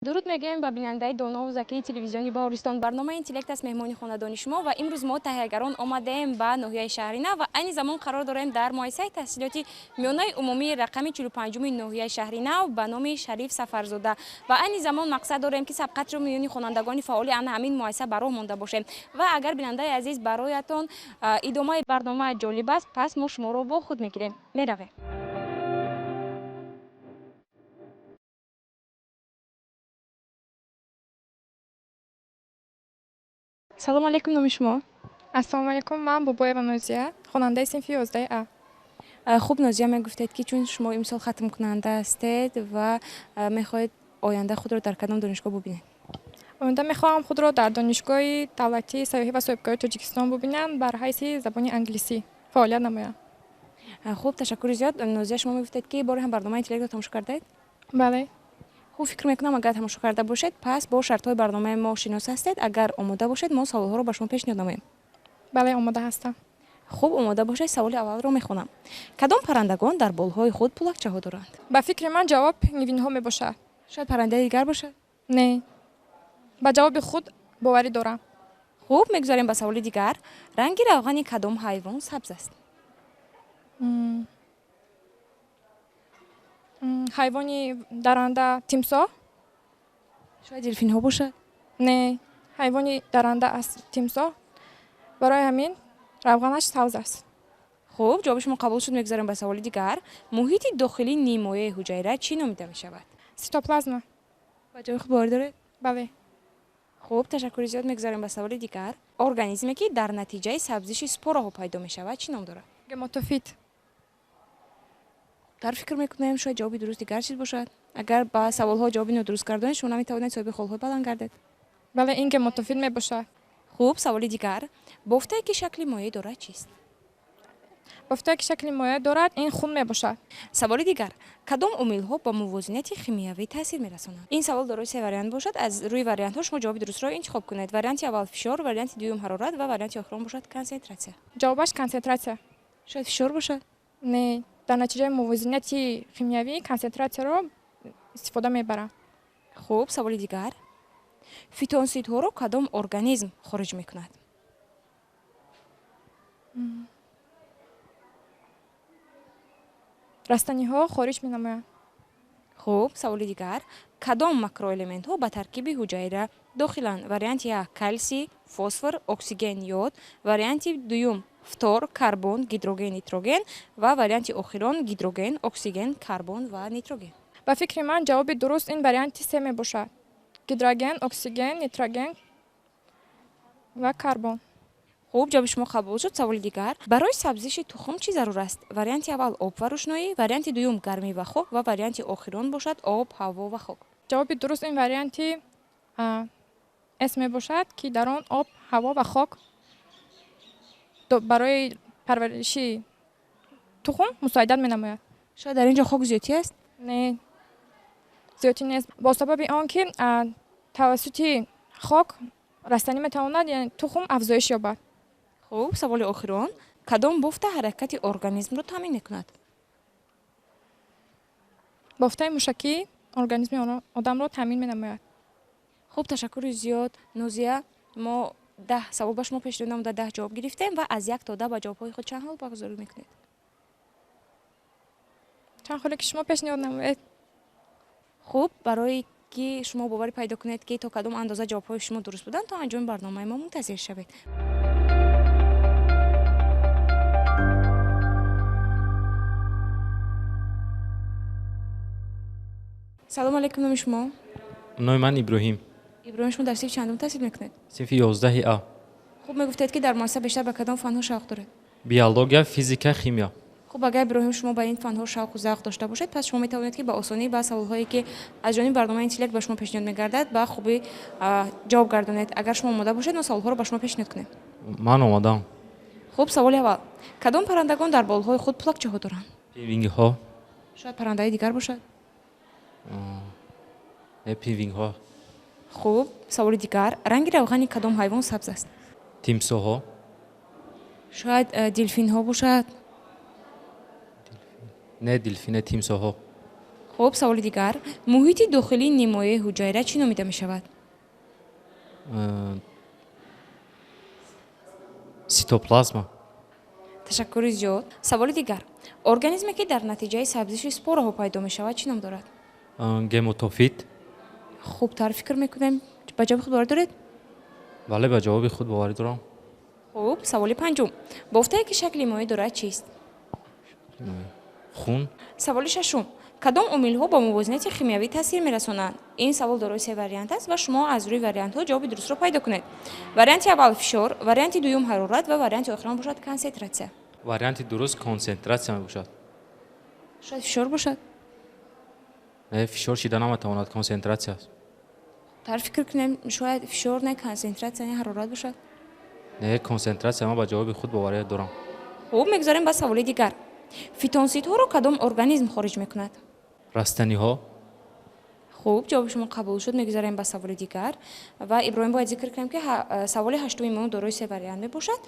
Дуруд мегӯем ба бинандаи донову закии телевизиони Баҳористон. Барномаи Интеллект аст меҳмони хонадони шумо ва имрӯз мо таҳиягарон омадаем ба ноҳияи Шаҳринав ва айни замон қарор дорем дар муассисаи таҳсилоти миёнаи умумии рақами 45-уми ноҳияи Шаҳринав ба номи Шариф Сафарзода ва айни замон мақсад дорем, ки сабқатро миёни хонандагони фаъоли ана ҳамин муассиса ба роҳ монда бошем. Ва агар бинандаи азиз бароятон идомаи барнома ҷолиб аст, пас мо шуморо бо худ мегирем. Меравем. Салому алейкум, номи шумо? Ассалому алейкум, ман Бобоева Нозия, хонандаи синфи 11 А. Хуб, Нозия, мегуфтед, ки чун шумо имсол хатмкунанда ҳастед ва мехоҳед оянда худро дар кадом донишгоҳ бубинед? Оянда мехоҳам худро дар Донишгоҳи давлатии сайёҳӣ ва соҳибкории Тоҷикистон бубинам, бар ҳайси забони англисӣ фаъолият намоям. Хуб, ташаккури зиёд. Нозия, шумо мегуфтед, ки боре ҳам барномаи Интеллектро тамошо кардаед? Бале. Хуб, фикр мекунам, агар тамошо карда бошед, пас бо шартҳои барномаи мо шинос ҳастед. Агар омода бошед, мо саволҳоро ба шумо пешниҳод намоем. Бале, омода ҳастам. Хуб, омода бошед, саволи аввалро мехонам. Кадом паррандагон дар болҳои худ пулакчаҳо доранд? Ба фикри ман, ҷавоб пингвинҳо мебошад. Шояд паррандаи дигар бошад? Не, ба ҷавоби худ боварӣ дорам. Хуб, мегузарем ба саволи дигар. Ранги равғани кадом ҳайвон сабз аст? Ҳайвони даранда тимсоҳ? Шояд делфинҳо бошад? Не, ҳайвони даранда аст тимсоҳ, барои ҳамин равғанаш сабз аст. Хуб, ҷавоби шумо қабул шуд. Мегузарем ба саволи дигар. Муҳити дохилии ниммояи ҳуҷайра чӣ номида мешавад? Цитоплазма. Ба ҷавоби худ боварӣ доред? Бале. Хуб, ташаккури зиёд. Мегузарем ба саволи дигар. Организме, ки дар натиҷаи сабзиши спораҳо пайдо мешавад, чӣ ном дорад? Гаметофит. Дар фикр мекунем, шояд ҷавоби дуруст дигар чиз бошад. Агар ба саволҳо ҷавоби нодуруст гардонед, шумо наметавонед соҳиби холҳои баланд гардед. Бале, ин гаметофит мебошад. Хуб, саволи дигар. Бофтае, ки шакли моеъ дорад, чист? Бофтае, ки шакли моеъ дорад, ин хун мебошад. Саволи дигар. Кадом омилҳо ба мувозинати химиявӣ таъсир мерасонанд? Ин савол дорои се вариант бошад. Аз рӯи вариантҳо шумо ҷавоби дурустро интихоб кунед. Варианти аввал фишор, варианти дуюм ҳарорат ва варианти охирон бошад консентратсия. Ҷавобаш консентратсия. Шояд фишор бошад? Не, дар натиҷаи мувозинати химиявӣ консентратсияро истифода мебаранд. Хуб, саволи дигар. Фитонсидҳоро кадом организм хориҷ мекунад? Растаниҳо хориҷ менамоянд. Хуб, саволи дигар. Кадом макроэлементҳо ба таркиби ҳуҷайра дохиланд? Варианти як калсий, фосфор, оксиген, йод, варианти дуюм фтор, карбон, гидроген, нитроген ва варианти охирон гидроген, оксиген, карбон ва нитроген. Ба фикри ман, ҷавоби дуруст ин варианти се мебошад: гидроген, оксиген, нитроген ва карбон. Хуб, ҷавоби шумо қабул шуд. Саволи дигар. Барои сабзиши тухм чӣ зарур аст? Варианти аввал об ва рӯшноӣ, варианти дуюм гармӣ ва хок ва варианти охирон бошад об, ҳаво ва хок. Ҷавоби дуруст ин варианти с мебошад, ки дар он об, ҳаво ва хок барои парвариши тухм мусоидат менамояд. Шояд дар ин ҷо хок зиёдтӣ аст? Не, зиёдтӣ нест, бо сабаби он ки тавассути хок растанӣ метавонад, яъне тухм афзоиш ёбад. Хуб, саволи охирон. Кадом бофта ҳаракати организмро таъмин мекунад? Бофтаи мушакӣ организми одамро таъмин менамояд. Хуб, ташаккури зиёд, Нозия. Мо 10 савол ба шумо пешниҳод намуда, 10 ҷавоб гирифтем ва аз 1 то 10 ба ҷавобҳои худ чанд хол баргузорӣ мекунед? Чанд холе ки шумо пешниҳод намоед. Хуб, барои ки шумо боварӣ пайдо кунед, ки то кадом андоза ҷавобҳои шумо дуруст буданд, то анҷоми барномаи мо мунтазир шавед. Салому алейкум, номи шумо? Номи ман Иброҳим. Иброҳим, шумо дар синфи чандум таҳсил мекунед? Синфи 11 А. Хуб, мегуфтед, ки дар муассиса бештар ба кадом фанҳо шавқ доред? Биология, физика, химия. Хуб, агар, Иброҳим, шумо ба ин фанҳо шавқу завқ дошта бошед, пас шумо метавонед, ки ба осонӣ ба саволҳое, ки аз ҷониби барномаи Интеллект ба шумо пешниҳод мегардад, ба хубӣ ҷавоб гардонед. Агар шумо омода бошед, мо саволҳоро ба шумо пешниҳод кунем. Ман омодаам. Хуб, саволи аввал. Кадом паррандагон дар болҳои худ пулакчаҳо доранд? Пингвинҳо. Шояд паррандаи дигар бошад? Не, пингвинҳо. Хуб, саволи дигар. Ранги равғани кадом ҳайвон сабз аст? Тимсоҳҳо. Шояд делфинҳо бошад? Не, делфин не, тимсоҳҳо. Хуб, саволи дигар. Муҳити дохилии нимояи ҳуҷайра чӣ номида мешавад? Ситоплазма. Ташаккури зиёд. Саволи дигар. Организме, ки дар натиҷаи сабзиши спораҳо пайдо мешавад, чӣ ном дорад? Гемотофит. Хубтар фикр мекунем. Ба ҷавоби худ боварӣ доред? Бале, ба ҷавоби худ боварӣ дорам. Хуб, саволи панҷум. Бофтае, ки шакли моеъ дорад, чист? Хун. Саволи шашум. Кадом омилҳо ба мувозинати химиявӣ таъсир мерасонанд? Ин савол дорои се вариант аст ва шумо аз рӯи вариантҳо ҷавоби дурустро пайдо кунед. Варианти аввал фишор, варианти дуюм ҳарорат ва варианти охирон бошад консентратсия. Варианти дуруст консентратсия мебошад. Шояд фишор бошад? Не, фишор шида наметавонад, консентратсия аст. Тар фикр кунем, шояд фишор не, консентратсия не, ҳарорат бошад. Не, консентратсия, ман ба ҷавоби худ боварӣ дорам. Хуб, мегузарем ба саволи дигар. Фитонсидҳоро кадом организм хориҷ мекунад? Растаниҳо. Хуб, ҷавоби шумо қабул шуд. Мегузарем ба саволи дигар. Ва Иброҳим, бояд зикр кунем, ки саволи ҳаштуми мо дорои се вариант мебошад.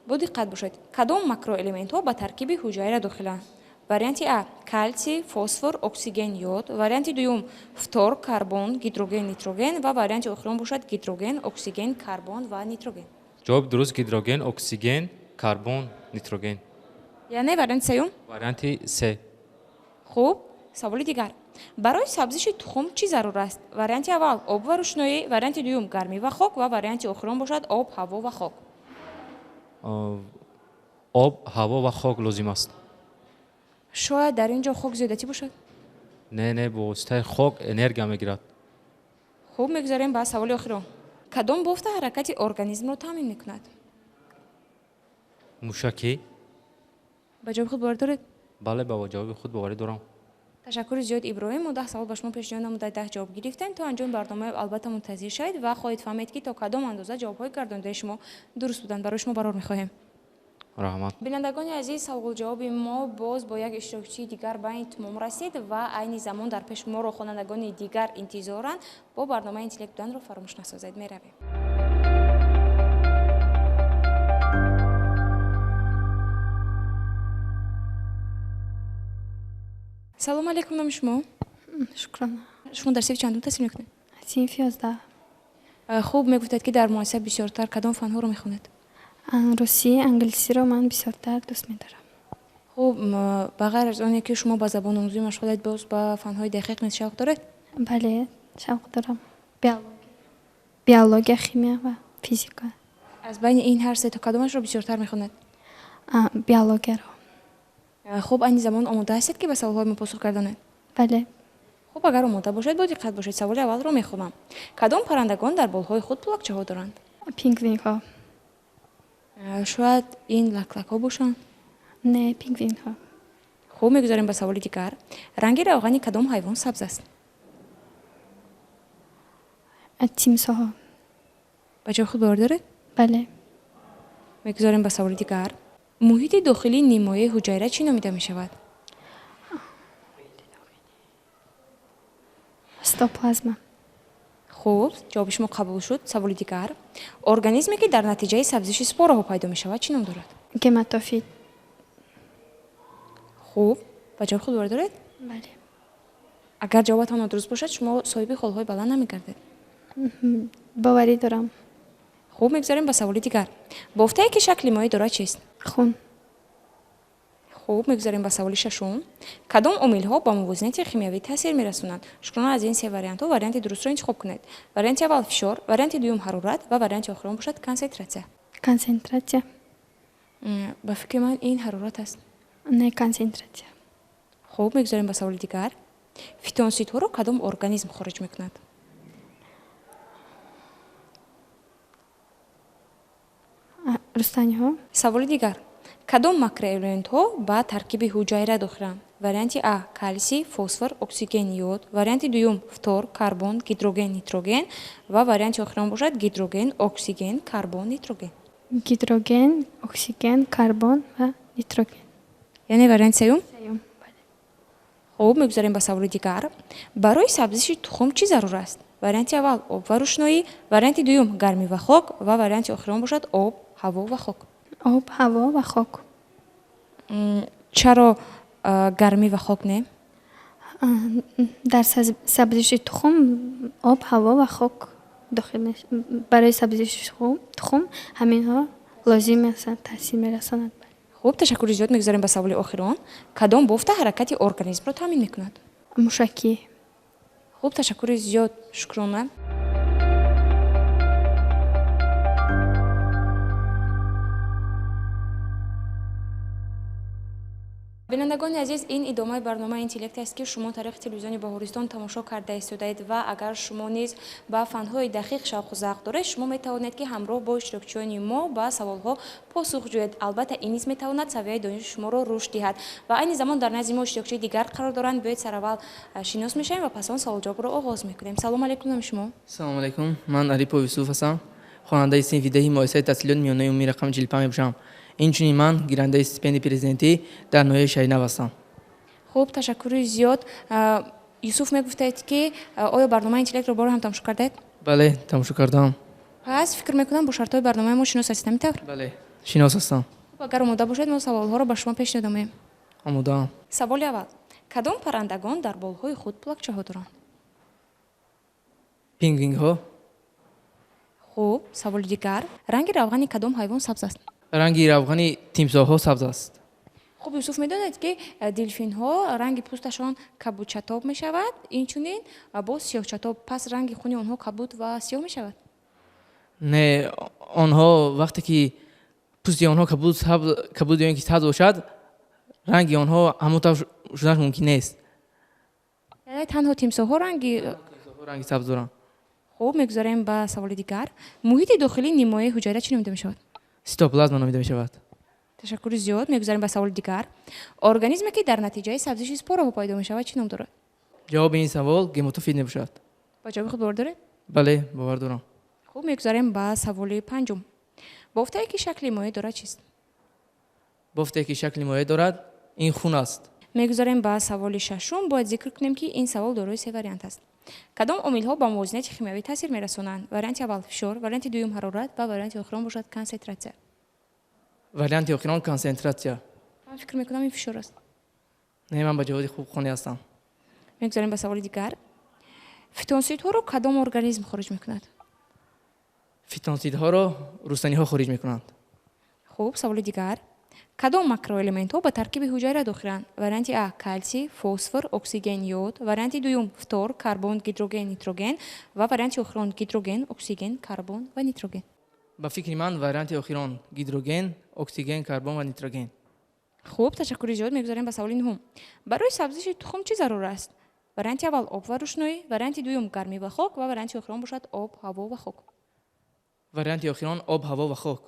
Бо диққат бошед. Кадом макроэлементҳо ба таркиби ҳуҷайра дохиланд? Варианти А калсий, фосфор, оксиген, йод. Варианти дуюм фтор, карбон, гидроген, нитроген ва варианти охирон бошад гидроген, оксиген, карбон ва нитроген. Ҷавоби дуруст гидроген, оксиген, карбон, нитроген. Яъне варианти сеюм? Варианти се. Хуб, саволи дигар. Барои сабзиши тухм чӣ зарур аст? Варианти аввал об ва рӯшноӣ, варианти дуюм гармӣ ва хок ва варианти охирон бошад об, ҳаво ва хок. Об, ҳаво ва хок лозим аст. Шояд дар ин ҷо хок зиёдатӣ бошад? Не, не, бо воситаи хок энергия мегирад. Хуб, мегузарем ба саволи охирон. Кадом бофта ҳаракати организмро таъмин мекунад? Мушакӣ. Ба ҷавоби худ боварӣ доред? Бале, ба ҷавоби худ боварӣ дорам. Ташаккури зиёд, Иброҳим. Мо 10 савол ба шумо пешниҳод намуда 10 ҷавоб гирифтем. То анҷоми барнома албатта мунтазир шавед ва хоҳед фаҳмед, ки то кадом андоза ҷавобҳои гардонидаи шумо дуруст буданд. Барои шумо барор мехоҳем. Раҳмат. Бинандагони азиз, саволҷавоби мо боз бо як иштирокчии дигар ба итмом расид ва айни замон дар пеш моро хонандагони дигар интизоранд. Бо барномаи интеллект буданро фаромӯш насозед. Меравем. Салом алейкум, номи шумо? Шукрана. Шумо дар синфи чандум таҳсил мекунед? Синфи 11. Хуб, мегуфтед, ки дар муассиса бисёртар кадом фанҳоро мехонед? Русӣ, англисиро ман бисёртар дӯст медорам. Хуб, ба ғайр аз оне, ки шумо ба забономӯзӣ машғулед, боз ба фанҳои дақиқ низ шавқ доред? Бале, шавқ дорам. Биология, химия ва физика. Аз байни ин ҳар се то кадомашро бисёртар мехонед? Биологияро. Хуб, айни замон омода ҳастед, ки ба саволҳои мо посух гардонед? Бале. Хуб, агар омода бошед, бо диққат бошед. Саволи аввалро мехонам. Кадом паррандагон дар болҳои худ пулакчаҳо доранд? Пингвинҳо. Шояд ин лаклакҳо бошанд? Не, пингвинҳо. Хуб, мегузарем ба саволи дигар. Ранги равғани кадом ҳайвон сабз аст? Тимсоҳо. Ба ҷавоби худ боварӣ доред? Бале. Мегузарем ба саволи дигар. Муҳити дохилии нимояи ҳуҷайра чӣ номида мешавад? Цитоплазма. Хуб, ҷавоби шумо қабул шуд. Саволи дигар. Организме, ки дар натиҷаи сабзиши спораҳо пайдо мешавад, чӣ ном дорад? Гематофит. Хуб, ба ҷавоби худ боварӣ доред? Бале. Агар ҷавобатон нодуруст бошад, шумо соҳиби холҳои баланд намегардед. Боварӣ дорам. Хуб, мегузарем ба саволи дигар. Бофтае, ки шакли моеъ дорад, чист? Хун. Хуб, мегузарем ба саволи шашум. Кадом омилҳо ба мувозинати химиявӣ таъсир мерасонанд? Шукрона аз ин се вариантҳо варианти дурустро интихоб кунед. Варианти аввал фишор, варианти дуюм ҳарорат ва варианти охирон бошад консентратсия. Консентратсия. Ба фикри ман ин ҳарорат аст. Не, консентратсия. Хуб, мегузарем ба саволи дигар. Фитонсидҳоро кадом организм хориҷ мекунад? Рустаниҳо. Саволи дигар. Кадом макроэлементҳо ба таркиби ҳуҷайра дохиланд? Варианти А калсий, фосфор, оксиген, йод. Варианти дуюм фтор, карбон, гидроген, нитроген ва варианти охирон бошад гидроген, оксиген, карбон, нитроген. Гидроген, оксиген, карбон ва нитроген. Яъне варианти сеюм? Сеюм, бале. Хуб, мегузарем ба саволи дигар. Барои сабзиши тухм чӣ зарур аст? Варианти аввал об ва рӯшноӣ, варианти дуюм гармӣ ва хок ва варианти охирон бошад об, ҳаво ва хок. Об, ҳаво ва хок. Чаро гармӣ ва хок не? Дар сабзиши тухм об, ҳаво ва хок дохил мешавад. Барои сабзиши тухм ҳаминҳо лозим ҳастанд, таъсир мерасонанд. Хуб, ташаккури зиёд. Мегузарем ба саволи охирон. Кадом бофта ҳаракати организмро таъмин мекунад? Мушакӣ. Хуб, ташаккури зиёд, Шукрона. Бинандагони азиз, ин идомаи барномаи Интеллект аст, ки шумо тариқи телевизиони Баҳористон тамошо карда истодаед. Ва агар шумо низ ба фанҳои дақиқ шавқу завқ доред, шумо метавонед, ки ҳамроҳ бо иштирокчиёни мо ба саволҳо посух ҷӯед. Албатта, ин низ метавонад савияи дониши шуморо рушд диҳад. Ва айни замон дар назди мо иштирокчии дигар қарор доранд. Биёед, сараввал шинос мешавем ва пас он саволҷавобро оғоз мекунем. Салому алайкум, номи шумо? Салому алайкум, ман Арипов Юсуф ҳастам, хонандаи синфи 10-и муассисаи таҳсилоти миёнаи умумии рақами 45 мебошам. Инчунин ман гирандаи стипендияи президентӣ дар ноҳияи Шаҳринав ҳастам. Хуб, ташаккури зиёд. Юсуф, мегуфтед, ки оё барномаи Интеллектро бор ҳам тамошо кардаед? Бале, тамошо кардам. Пас фикр мекунам, бо шартҳои барномаи мо шинос ҳастед, ҳамин тавр? Бале, шинос ҳастам. Хуб, агар омода бошед, мо саволҳоро ба шумо пешниҳод намоем. Омодаам. Саволи аввал: кадом паррандагон дар болҳои худ пулакчаҳо доранд? Пингвинҳо. Хуб, саволи дигар: ранги равғани кадом ҳайвон сабз аст? Ранги равғани тимсоҳҳо сабз аст. Хуб, Юсуф, медонед, ки делфинҳо ранги пӯсташон кабудчатоб мешавад, инчунин боз сиёҳчатоб, пас ранги хуни онҳо кабуд ва сиёҳ мешавад? Не, онҳо вақте ки пӯсти онҳо кабуд ё ин ки сабз бошад, ранги онҳо ҳамон тавр шуданаш мумкин нест. Яъне танҳо тимсоҳҳо ранги Тимсоҳҳо ранги сабз доранд. Хуб, мегузарем ба саволи дигар. Муҳити дохилии нимоии ҳуҷайра чӣ номида мешавад? Цитоплазма номида мешавад. Ташаккури зиёд. Мегузарем ба саволи дигар. Организме, ки дар натиҷаи сабзиши спораҳо пайдо мешавад, чӣ ном дорад? Ҷавоби ин савол гемотофит мебошад. Ба ҷавоби худ бовар доред? Бале, бовар дорам. Хуб, мегузарем ба саволи панҷум. Бофтае, ки шакли моеъ дорад, чист? Бофтае, ки шакли моеъ дорад, ин хун аст. Мегузарем ба саволи шашум. Бояд зикр кунем, ки ин савол дорои се вариант аст. Кадом омилҳо ба мувозинати химиявӣ таъсир мерасонанд? Варианти аввал фишор, варианти дуюм ҳарорат ва варианти охирон бошад консентратсия. Варианти охирон консентратсия. Ман фикр мекунам, ин фишор аст. Не, ман ба ҷавоби хуб қонеъ ҳастам. Мегузарем ба саволи дигар. Фитонсидҳоро кадом организм хориҷ мекунад? Фитонсидҳоро рустаниҳо хориҷ мекунанд. Хуб, саволи дигар. Кадом макроэлементҳо ба таркиби ҳуҷайра дохиланд? Варианти а калсий, фосфор, оксиген, йод, варианти дуюм фтор, карбон, гидроген, нитроген ва варианти охирон гидроген, оксиген, карбон ва нитроген. Ба фикри ман, варианти охирон гидроген, оксиген, карбон ва нитроген. Хуб, ташаккури зиёд. Мегузарем ба саволи нуҳум. Барои сабзиши тухм чӣ зарур аст? Варианти аввал об ва рӯшноӣ, варианти дуюм гармӣ ва хок ва варианти охирон бошад об, ҳаво ва хок. Варианти охирон об, ҳаво ва хок.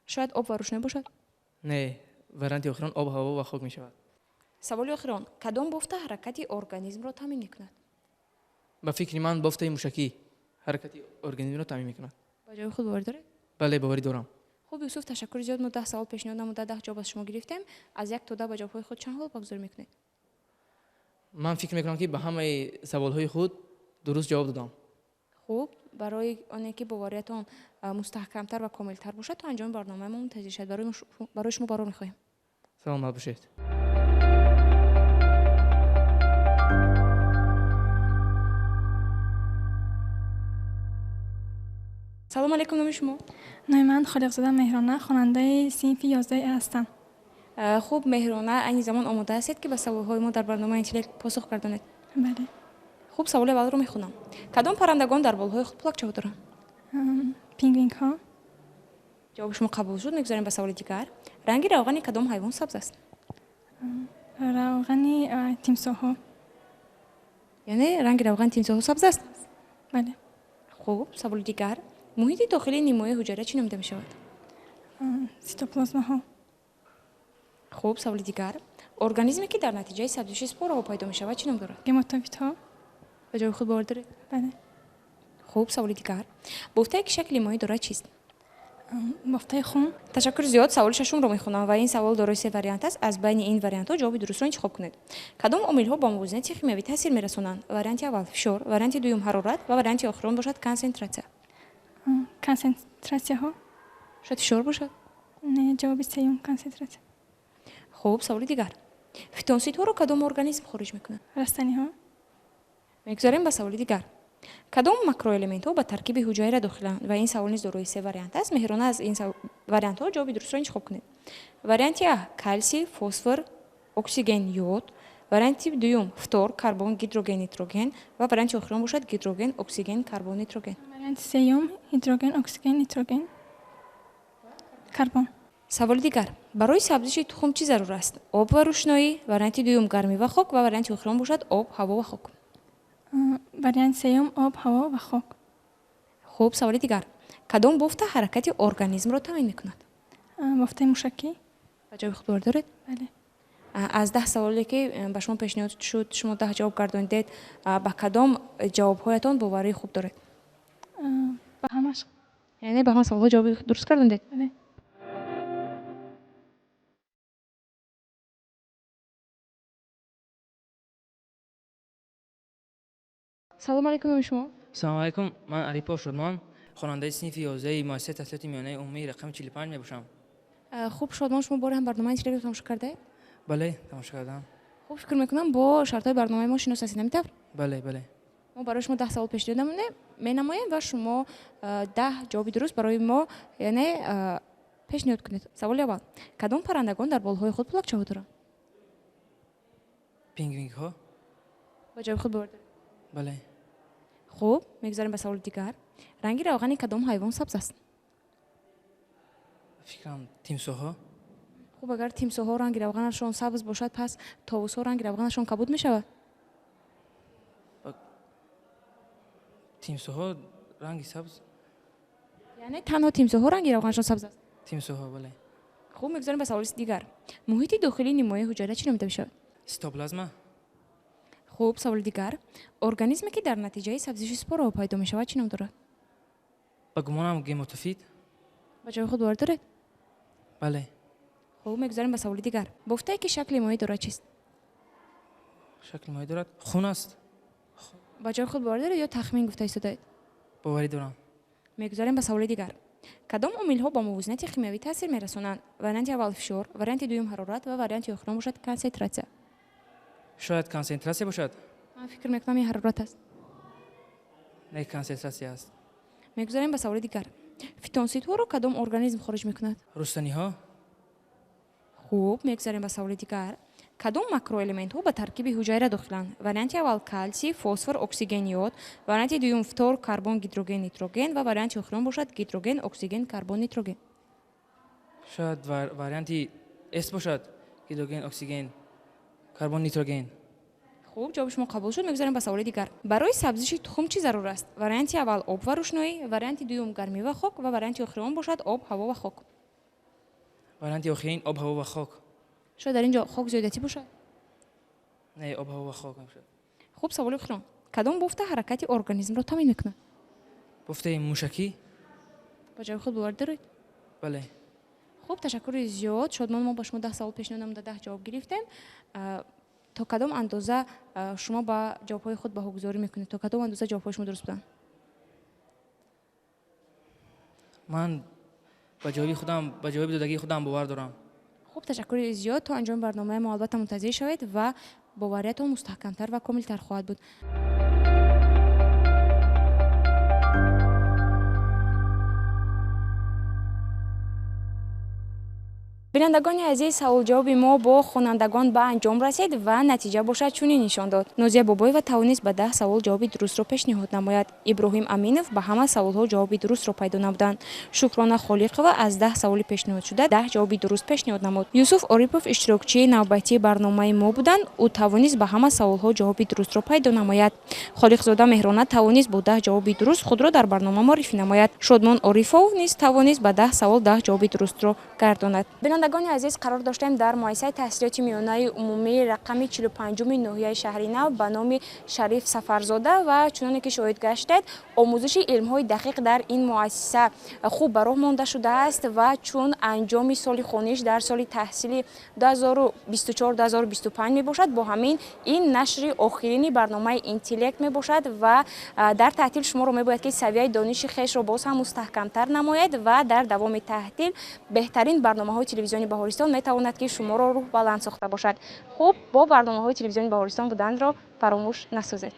Шояд об ва рӯшноӣ бошад? Не, варианти охирон об, ҳаво ва хок мешавад. Саволи охирон: кадом бофта ҳаракати организмро таъмин мекунад? Ба фикри ман, бофтаи мушакӣ ҳаракати организмро таъмин мекунад. Ба ҷавоби худ боварӣ доред? Бале, боварӣ дорам. Хуб, Юсуф, ташаккури зиёд. Мо 10 савол пешниҳод намуда, 10 ҷавоб аз шумо гирифтем. Аз 1 то 10 ба ҷавобҳои худ чанд ҳол багузорӣ мекунед? Ман фикр мекунам, ки ба ҳамаи саволҳои худ дуруст ҷавоб додам. Хуб, барои оне ки бовариятон мустаҳкамтар ва комилтар бошад, то анҷоми барномаи мо мунтазир шавед. Барои шумо барор мехоҳем. Саломат бошед. Салому алайкум, номи шумо? Номи ман Холиқзода Меҳрона, хонандаи синфи 11 ҳастам. Хуб, Меҳрона, айни замон омода ҳастед, ки ба саволҳои мо дар барномаи Интеллект посух гардонед? Бале. Хуб, саволи аввалро мехонам. Кадом паррандагон дар болҳои худ пулакчаҳо доранд? Пингвинҳо. Ҷавоби шумо қабул шуд. Мегузарем ба саволи дигар. Ранги равғани кадом ҳайвон сабз аст? Равғани тимсоҳҳо. Яъне ранги равғани тимсоҳҳо сабз аст? Бале. Хуб, саволи дигар. Муҳити дохилии нимоии ҳуҷайра чӣ номида мешавад? Цитоплазмаҳо. Хуб, саволи дигар. Организме, ки дар натиҷаи сабзиши спораҳо пайдо мешавад, чӣ ном дорад? Гемотофитҳо. Ба ҷавоби худ бовар доред? Бале. Хуб, саволи дигар. Бофтае, ки шакли моеъ дорад, чист? Бофтаи хун. Ташаккури зиёд. Саволи шашумро мехонам ва ин савол дорои се вариант аст. Аз байни ин вариантҳо ҷавоби дурустро интихоб кунед. Кадом омилҳо ба мувозинати химиявӣ таъсир мерасонанд? Варианти аввал фишор, варианти дуюм ҳарорат ва варианти охирон бошад консентратсия. Консентратсияҳо. Шояд фишор бошад? Не, ҷавоби сеюм консентратсия. Хуб, саволи дигар. Фитонсидҳоро кадом организм хориҷ мекунад? Растаниҳо. Мегузарем ба саволи дигар. Кадом макроэлементҳо ба таркиби ҳуҷайра дохиланд? Ва ин савол низ дорои се вариант аст. Меҳрона, аз ин вариантҳо ҷавоби дурустро интихоб кунед. Варианти А калсий, фосфор, оксиген, йод. Варианти дуюм фтор, карбон, гидроген, нитроген ва варианти охирон бошад гидроген, оксиген, карбон, нитроген. Варианти сеюм гидроген, оксиген, нитроген, карбон. Саволи дигар. Барои сабзиши тухм чӣ зарур аст? Об ва рӯшноӣ, варианти дуюм гармӣ ва хок ва варианти охирон бошад об, ҳаво ва хок. Варианти сеюм об, ҳаво ва хок. Хуб, саволи дигар. Кадом бофта ҳаракати организмро таъмин мекунад? Бофтаи мушакӣ. Ба ҷавоби худ бовар доред? Бале. Аз 10 саволе ки ба шумо пешниҳод шуд, шумо 10 ҷавоб гардонидед, ба кадом ҷавобҳоятон боварии хуб доред? Ба ҳамаш. Яъне ба ҳама саволҳо ҷавоби дуруст гардонидед? Бале. Салом алайкум, номи шумо? Салом алайкум, ман Арипов Шодмон, хонандаи синфи 11 муассисаи таҳсилоти миёнаи умумии рақами 45 мебошам. Хуб, Шодмон, шумо бори ҳам барномаи интеллектро тамошо кардаед? Бале, тамошо кардам. Хуб, фикр мекунам бо шартҳои барномаи мо шинос ҳастед, ҳамин тавр? Бале, бале. Мо барои шумо 10 савол пешниҳод менамоем ва шумо 10 ҷавоби дуруст барои мо яъне пешниҳод кунед. Саволи аввал. Кадом паррандагон дар болҳои худ пулакчаҳо доранд? Пингвинҳо. Ба ҷавоби худ бовар доред? Бале. Хуб, мегузарем ба саволи дигар. Ранги равғани кадом ҳайвон сабз аст? Фикрам тимсоҳҳо. Хуб, агар тимсоҳҳо ранги равғанашон сабз бошад, пас товусҳо ранги равғанашон кабуд мешавад? Тимсоҳҳо ранги сабз? Яъне танҳо тимсоҳҳо ранги равғанашон сабз аст? Тимсоҳҳо, бале. Хуб, мегузарем ба саволи дигар. Муҳити дохилии нимоии ҳуҷайра чӣ номида мешавад? Цитоплазма. Хуб, саволи дигар. Организме ки дар натиҷаи сабзиши спораҳо пайдо мешавад, чӣ ном дорад? Ба гумонам гемотофит. Ба ҷавоби худ бовар доред? Бале. Хуб, мегузарем ба саволи дигар. Бофтае ки шакли моӣ дорад чист? Шакли моӣ дорад? Хун аст. Ба ҷавоби худ бовар доред ё тахмин гуфта истодаед? Боварӣ дорам. Мегузарем ба саволи дигар. Кадом омилҳо ба мувозинати химиявӣ таъсир мерасонанд? Варианти аввал фишор, варианти дуюм ҳарорат ва варианти охирон бошад консентратсия. Шояд консентратсия бошад? Ман фикр мекунам ин ҳарорат аст. Не, консентратсия аст. Мегузарем ба саволи дигар. Фитонсидҳоро кадом организм хориҷ мекунад? Рустаниҳо. Хуб, мегузарем ба саволи дигар. Кадом макроэлементҳо ба таркиби ҳуҷайра дохиланд? Варианти аввал калсий, фосфор, оксиген, йод. Варианти дуюм фтор, карбон, гидроген, нитроген ва варианти охирон бошад гидроген, оксиген, карбон, нитроген. Шояд варианти С бошад. Гидроген, оксиген, карбон, нитроген. Хуб, ҷавоби шумо қабул шуд. Мегузарем ба саволи дигар. Барои сабзиши тухм чӣ зарур аст? Варианти аввал об ва рӯшноӣ, варианти дуюм гармӣ ва хок ва варианти охирон бошад об, ҳаво ва хок. Варианти охирин об, ҳаво ва хок. Шояд дар ин ҷо хок зиёдатӣ бошад? Не, об, ҳаво ва хок мебошад. Хуб, саволи охирон. Кадом бофта ҳаракати организмро таъмин мекунад? Бофтаи мушакӣ. Ба ҷавоби худ бовар доред? Бале. Хуб, ташаккури зиёд. Шодмон, мо ба шумо 10 савол пешниҳод намуда 10 ҷавоб гирифтем. То кадом андоза шумо ба ҷавобҳои худ баҳогузорӣ мекунед? То кадом андоза ҷавобҳои шумо дуруст буданд? Ман ба ҷавоби худам, ба ҷавоби додагии худам бовар дорам. Хуб, ташаккури зиёд. То анҷоми барномаи мо албатта мунтазир шавед ва бовариятон мустаҳкамтар ва комилтар хоҳад буд. Бинандагони азиз, саволҷавоби мо бо хонандагон ба анҷом расид ва натиҷа бошад чунин нишон дод. Нозия Бобоева тавонист ба 10 савол ҷавоби дурустро пешниҳод намояд. Иброҳим Аминов ба ҳама саволҳо ҷавоби дурустро пайдо намуданд. Шукрона Холиқова аз 10 саволи пешниҳодшуда 10 ҷавоби дуруст пешниҳод намуд. Юсуф Орипов иштирокчии навбатии барномаи мо буданд. Ӯ тавонист ба ҳама саволҳо ҷавоби дурустро пайдо намояд. Холиқзода Меҳрона тавонист бо 10 ҷавоби дуруст худро дар барнома муаррифӣ намояд. Шодмон Орифов низ тавонист ба 10 савол 10 ҷавоби дурустро гардонад. Бинандагони азиз, қарор доштем дар муассисаи таҳсилоти миёнаи умумии рақами 45-уми ноҳияи Шаҳри Нав ба номи Шариф Сафарзода ва чуноне ки шоҳид гаштед, омӯзиши илмҳои дақиқ дар ин муассиса хуб ба роҳ монда шудааст ва чун анҷоми соли хониш дар соли таҳсили 2024-2025 мебошад, бо ҳамин ин нашри охирини барномаи интеллект мебошад ва дар таътил шуморо мебояд ки савияи дониши хешро боз ҳам мустаҳкамтар намоед ва дар давоми таътил беҳтарин барномаҳои телевизионӣ Телевизиони Баҳористон метавонад, ки шуморо рӯҳбаланд сохта бошад. Хуб, бо барномаҳои Телевизиони Баҳористон буданро фаромӯш насозед.